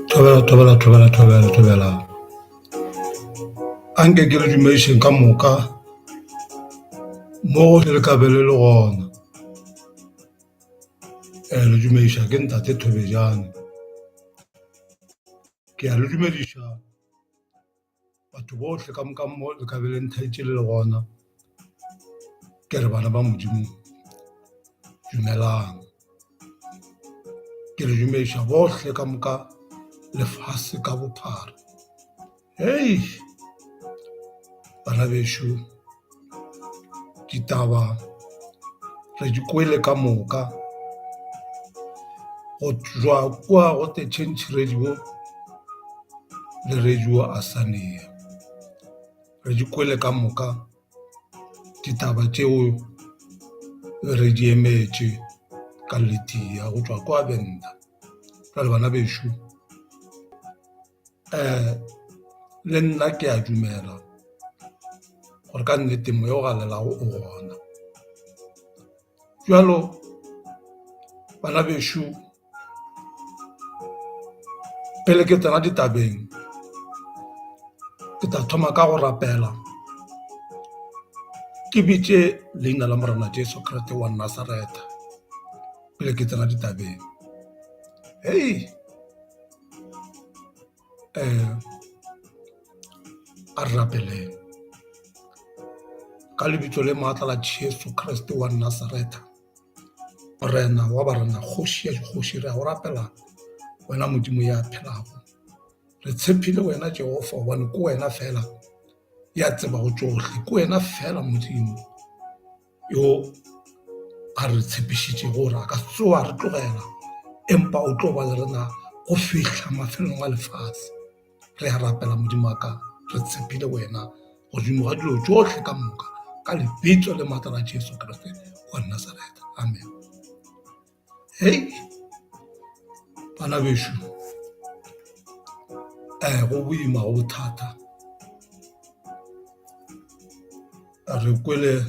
Thobela, thobela, thobela, thobela, thobela. Anke ke le dumedišeng ka moka mo gohle le ka be le le gona. Le dumediša ke ntate Thobejane. Ke a le dumediša batho bohle ka moka mo le ka be le ntheetše le le gona. Ke re bana ba Modimo dumelang. Ke le dumediša bohle ka moka lefase ka bophara. Hei bana bešo ditaba re di kwele ka moka go tšwa kua go The Change Radio le Radio Azania. Re di kwele ka moka ditaba tšeo re di emetše ka letia go tšwa kwa Venda. Bjale bana bešo le nna ke a dumela gore ka nnete moya o galelago o gona. Bjalo bana bešo pele ke tsena ditabeng ke tla thoma ka go rapela ke bitše leina la Morena Jesu Kriste wa Nasaretha pele ke tsena ditabeng. Hei a re rapeleng ka lebitso le maatla la Jesu Kriste wa Nasaretha. Morena wa barena, kgoši ya dikgoši, re a go rapela wena Modimo ya phelago. Re tshepile wena Jehofa gobane ke wena fela ya tsebago tšohle, ke wena fela Modimo yo a re tshepišitšego gore a ka se tsoge a re tlogela empa o tlo ba le rena go fihla mafelong a lefase. Re a rapela Modimo wa ka, re tshepile wena godimo ga dilo tšohle ka moka ka lebitso le maatla la Jesu Kriste wa Nasaretha. Amen. Hei bana bešo go boima go bothata re kwele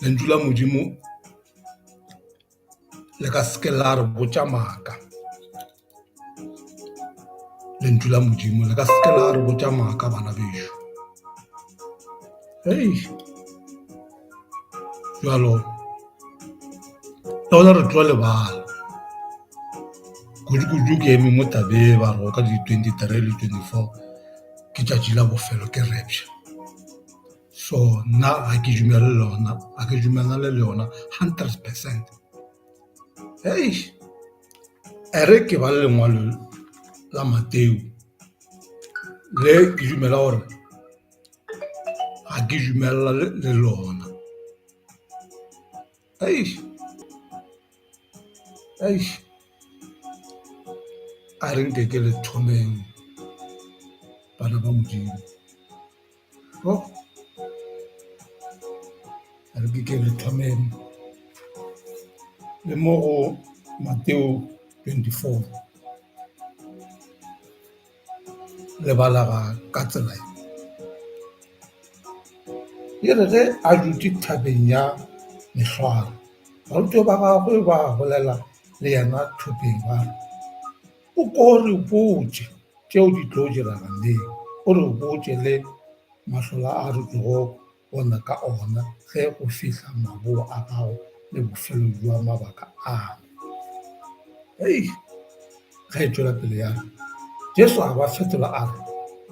lentšu la Modimo le ka se ke la re botša maaka. Lentšu la Modimo le ka se ke la re botša maaka bana bešo. Hei bjalo le gona re tlo lebala kudu-kudu ke eme mo tabeng ba re ka di-23 le 24 ke tšatši la bofelo ke rapture. So nna ga ke dumele le yona, ga ke dumelane le yona 100%. Hei e re ke bale lengwalo la Mateo le ke dumela gore ga ke dumelane le lona. Eish, eish, a re nke ke le thomeng bana ba Modimo. A re ke le thomeng le mo go Mateo 24 le balega ka tsela ye. E re ge a dutše thabeng ya Mehlware, barutiwa ba gagwe ba bolela le yena thopeng ba re, O ko re botše tšeo di tlo direga neng, o re botše le mahlola a re tlogo bona ka ona ge go fihla maboa a gago le bofelo bja mabaka ano. Hei, ge e tšwela pele ya re, Jesu a ba fetola a re,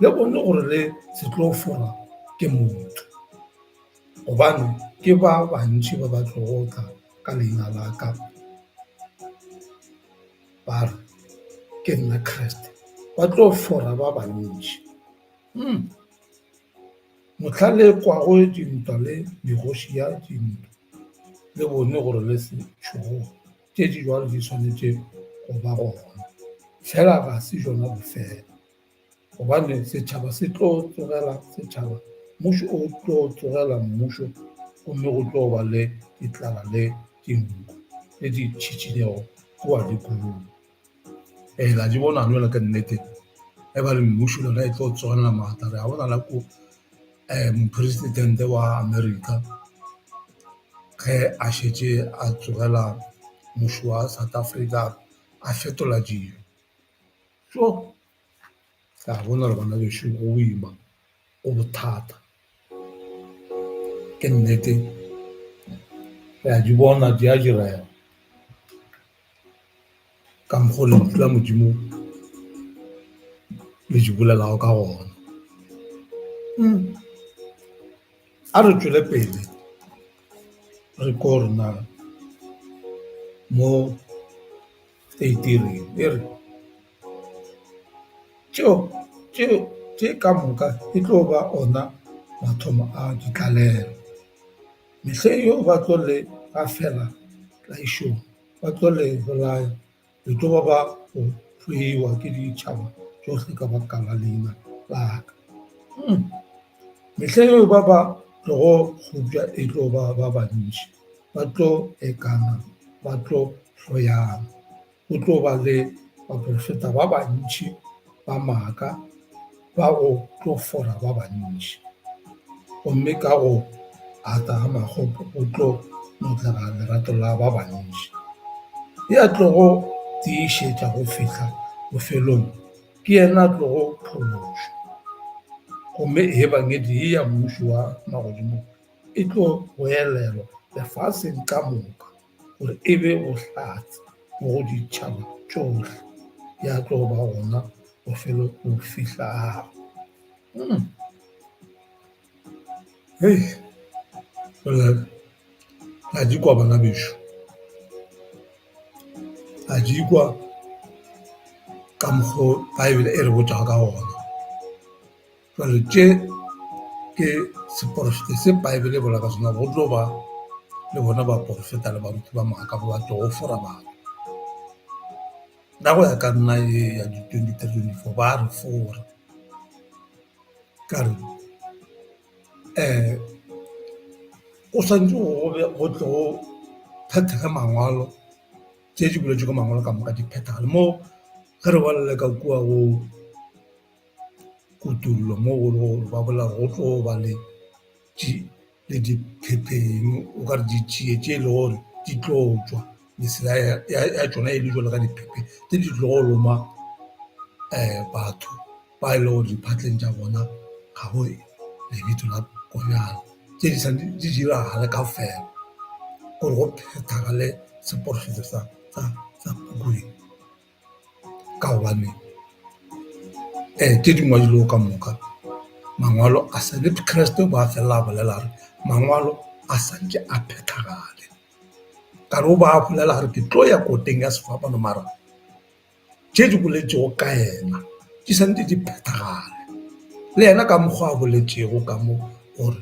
Le bone gore le se tlo forwa ke motho, gobane ke ba bantši ba ba tlogo tla ka leina la ka ba re, Ke nna Kriste, ba tlo fora ba bantši. Hmm. Mohla le kwago dintwa le mekgoši ya dintwa, le bone gore le se tšhoge, tše di bjalo di swanetše go ba gona, fela ga se bjona bofelo. Gobane setšhaba se tlo tsogela setšhaba, mmušo o tlo tsogela mmušo, gomme go tlo ba le ditlala le dinko le ditšhitšinyego kua le kua. Ee, la di bona jwale ka nnete e ba le mmušo le yona e tlo tsogela maatla re a bona la ko mopresidente wa America. Ge a šetše a tsogela mmušo wa South Africa a fetola dilo. Ka bona gore bana bešo go boima go bothata ke nnete re a di bona di a direga ka mokgo lentšu la Modimo le di bolelago ka gona. A re tšwele pele re ko rena mo e e re tšeo tšeo tše ka moka e tlo ba ona mathomo a ditlalelo. Mehleng yeo ba tlo le gafela tlaišong, ba tlo le bolaya, le tlo ba ba go hloiwa ke ditšhaba tšohle ka baka la leina la ka. Mehleng yeo ba ba tlogo kgopša e tlo ba ba bantši, ba tlo ekana, ba tlo hloyana. Go tlo ba le baporofeta ba bantši ba maaka ba go tlo fora ba bantši. Gomme ka go ata ga makgopo go tlo notlega lerato la ba bantši. E a tlogo tiišetša go fihla bofelong ke yena a tlogo phološwa. Gomme Ebangedi ye ya Mmušo wa magodimo e tlo goelelwa lefaseng ka moka gore e be bohlatse mo go ditšhaba tšohle, ya tlo ba gona bofelo bo fihlago. Hei, la di kwa bana bešo, la di kwa ka mokgo Bible e re botšago ka gona. Jwale tše ke seporofeto se Bible e bolela ka sona go tlo ba le bona baporofeta le baruti ba maaka ba ba tlogo fora batho. Nna go ya ka nna ye ya di 23, 24 ba re fora. Ka re go swanetše go be go tle go phethege mangwalo, tše di boletšwego ke mangwalo ka moka di phethagale. Mo ge re balela ka kua go Kutullo mo go le gore ba bolela gore go tlo ba le le diphepheng o ka re ditšie tše e le gore di tlo tšwa mesela ya tšona e le jwalo ka diphepheng tse di tlo go loma batho ba e le gore diphatleng tša bona ga go lebitso la konyana tše di sa di diragale kaofela gore go phethagale seporofeto sa puku ye. Ka gobane tše di ngwadilwego ka moka mangwalo a sa le Kriste o ba felela a bolela gore mangwalo a santše a phethagale. Ka re o ba bolela gore ke tlo ya koteng ya sefapano mara tše di boletšego ka yena di santše di phethagale. Le yena ka mokgwa a boletšego ka mo gore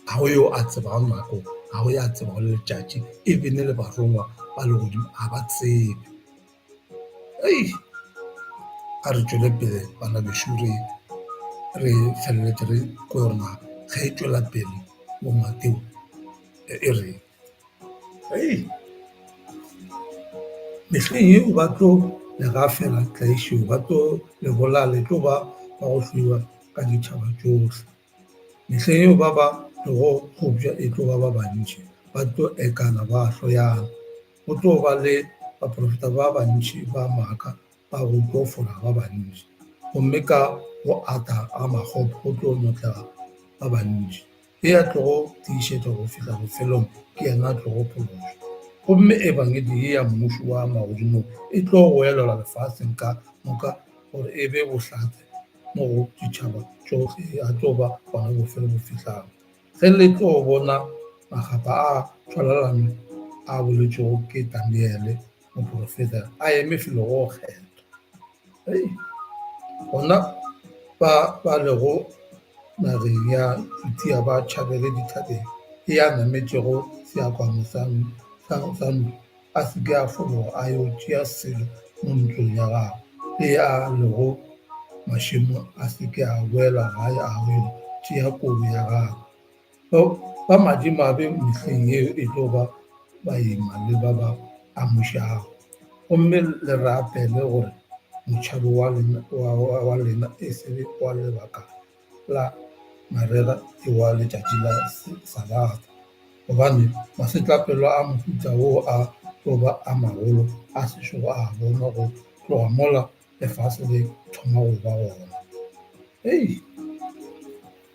ga go yo a tsebago nako, ga go yo a tsebago le letšatši even le barongwa ba legodimo ga ba tsebe. A re tšwele pele bana bešo re re feleletše re kwe gore na ge e tšwela pele mo Mateo e reng. Mehleng yeo ba tlo le gafela tlaišo, ba tlo le bolaya, le tlo ba ba go hloiwa ka ditšhaba tšohle. Mehleng yeo ba ba tlogo kgopša e tlo ba ba bantši, ba tlo ekana ba hloyana. Go tlo ba le baporofeta ba bantši ba maaka ba go tlo fora ba bantši, gomme ka go ata ga makgopo go tlo notlega ba bantši. E a tlogo tiišetša go fihla bofelong ke yena a tlogo phološwa. Gomme Ebangedi ye ya Mmušo wa magodimong e tlo goelelwa lefaseng ka moka gore e be bohlatse mo go ditšhaba tšohle, ya tlo ba gona bofelo bo fihlago. Ge le tlo bona makgapa a tšwalalano a boletšwego ke Daniele moprofeta a eme felo go kgethwa, hei, gona ba ba lego nageng ya Judea ba tšhabele dithabeng, e a nametšego seakwano sa ntlo a se ke a fologa a yo tšea selo mo ntlong ya gagwe, le a lego mašemong a se ke a boela gae a yo tšea kobo ya gagwe. Ba madimabe mehleng yeo e tlo ba baima le ba ba amušago, gomme le rapele gore motšhabo wa lena e se be wa lebaka la marega e wa letšatši la Sabatha. Gobane masetlapelo a mohuta wo a tlo ba a magolo a sešogo a bonwa go tloga mola lefase le thoma go ba gona. Hei,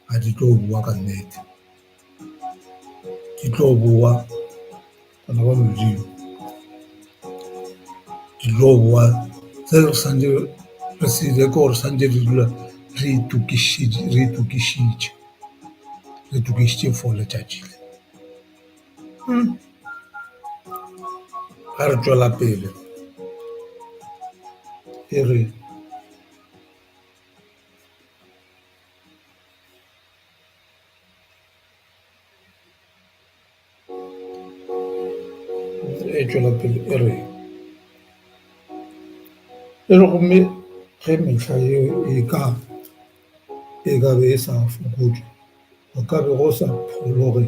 a di tlo boa ka nnete, di tlo boa bana ba Modimo, di tlo boa. Se re santse re se dire ke gore santse re dula re itokišitše, re itokišitše for letšatši le. Ga re tšwela pele e re. E tšwela pele e re, e re gomme ge mehla yeo e ka e ka be e sa fokotšwe, go ka be go sa phologe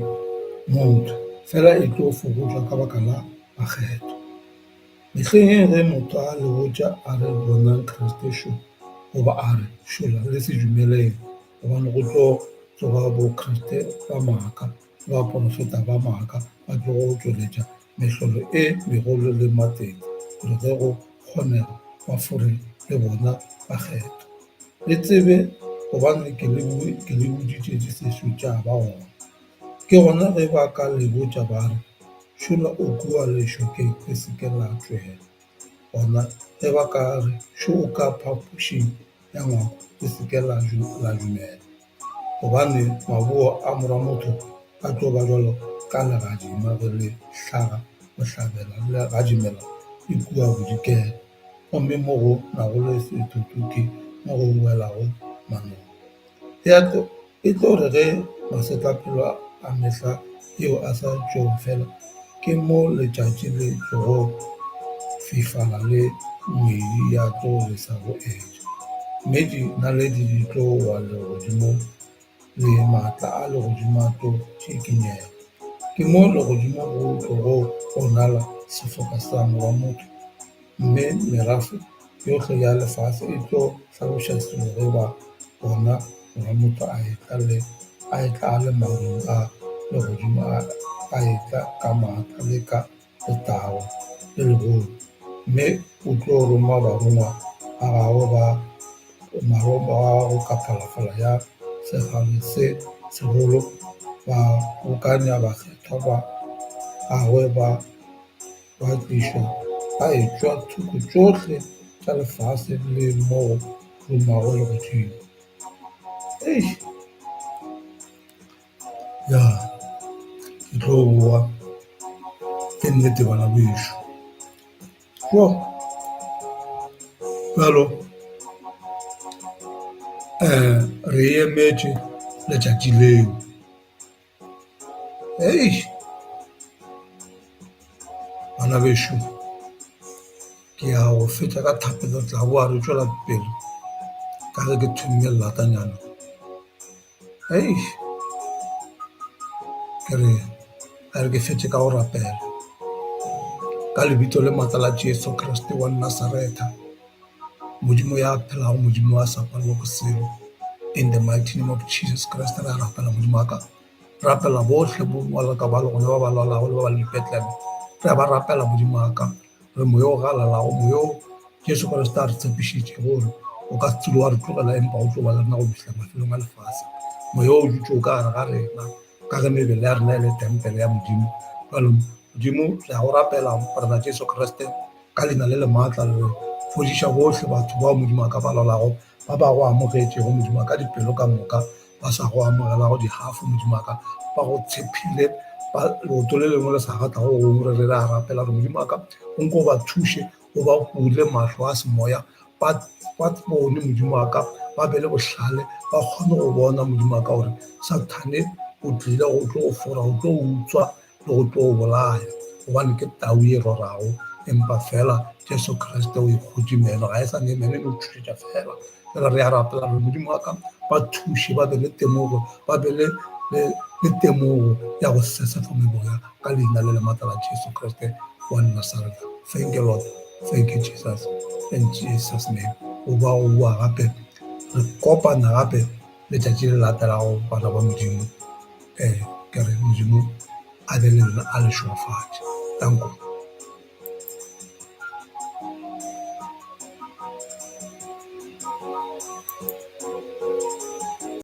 motho, fela e tlo fokotšwa ka baka la bakgethwa. Mehleng ye ge motho a le botša a re bonang Kriste šo, goba a re šola, le se dumeleng, gobane go tlo tsoga bokriste ba maaka le baporofeta ba maaka ba tlogo tšweletša mehlolo e megolo le matete, gore ge go kgonega ba fore le bona bakgethwa. Le tsebe gobane ke le boditše di sešo tša ba gona. Ke gona ge ba ka le botša ba re, Šola o kua lešokeng, le se ke la tšwela. Gona ge ba ka re, Šo o ka phapošing ya ngwako, le se ke la dumela. Gobane maboa a Morwamotho a tlo ba bjalo ka legadima ge le hlaga bohlabela le gadimela le kua bodikela, gomme mo go nago le setoto ke mo go welago manong. E tlo re ge masetlapelo a mehla yeo a sa tšo fela, ke mo letšatši le tlogo fifala le ngwedi ya tlo lesa go etša, mme dinaledi di tlo wa legodimong le maatla a legodimo a tlo šikinyega. Ke mo legodimong go tlogo bonala sefoka sa Morwamotho, mme merafe yohle ya lefase e tlo hlaloša selo ge ba bona Morwamotho a etla le a etla a le marung a legodimo a etla ka maatla le ka letago le legolo, mme o tlo roma barongwa ba gagwe ba ba gagwe ka phalafala ya segalo se segolo, ba bokanya bakgethwa ba gagwe ba ba tlišwa ba etšwa thoko tšohle tša lefase le mo go rumago legodimo. Eish! Ya, ke tlo boa ke nnete bana bešo. Jo, bjalo re emetše letšatši leo. Eish! Bana bešo, ke ya go fetša ka thapelo tla boa re tšwela pele ka ge ke thomme llatanyana. Eish! Ke re a re ke fetše ka go rapela ka lebitso le maatla la Jesu Kriste wa Nasaretha, Modimo ya phelago, Modimo wa sa palelwego ke selo. In the mighty name of Jesus Christ re a rapela Modimo wa ka. Rapela bohle bo ka ba le gona ba ba lwalago le ba ba le dipetlele. Re a ba rapela Modimo wa ka. Re moya o galalago, moya o Jesu Kriste a re tshepišitše gore o ka se tsule wa re tlogela empa o tlo ba le rena go fihla mafelong a lefase. Moya o dutše o ka gare ga rena ka ge mebele ya rena e le tempele ya Modimo. Jwale Modimo re a go rapela Morena Jesu Kriste ka leina le le maatla le re fodiša bohle batho bao Modimo a ka ba lwalago ba ba go amogetšego Modimo wa ka dipelo ka moka ba sa go amogelago dihafo Modimo wa ka ba go tshepile ba leoto le lengwe le sa gata go gongwe re re a rapela gore Modimo wa ka o nko o ba thuše o ba bule mahlo a semoya ba bone Modimo wa ka ba be le bohlale ba kgone go bona Modimo wa ka gore Sathane o tlile go tlo go fora go tlo utswa le go tlo bolaya gobane ke tau ye rorago empa fela Jesu Kriste o ikgotše meno ga e sa ne meno e no tšhošetša fela fela re a rapela gore Modimo wa ka ba thuše ba be le temogo ba be le le temogo ya go sesefa meboya ka leina le le maatla la Jesu Kriste wa Nasaretha. Thank you Lord, thank you Jesus, in Jesus name. O ba o boa gape re kopana gape letšatši le latelago bana ba Modimo. Ke re Modimo. A be le lena, a le šegofatše. Danko.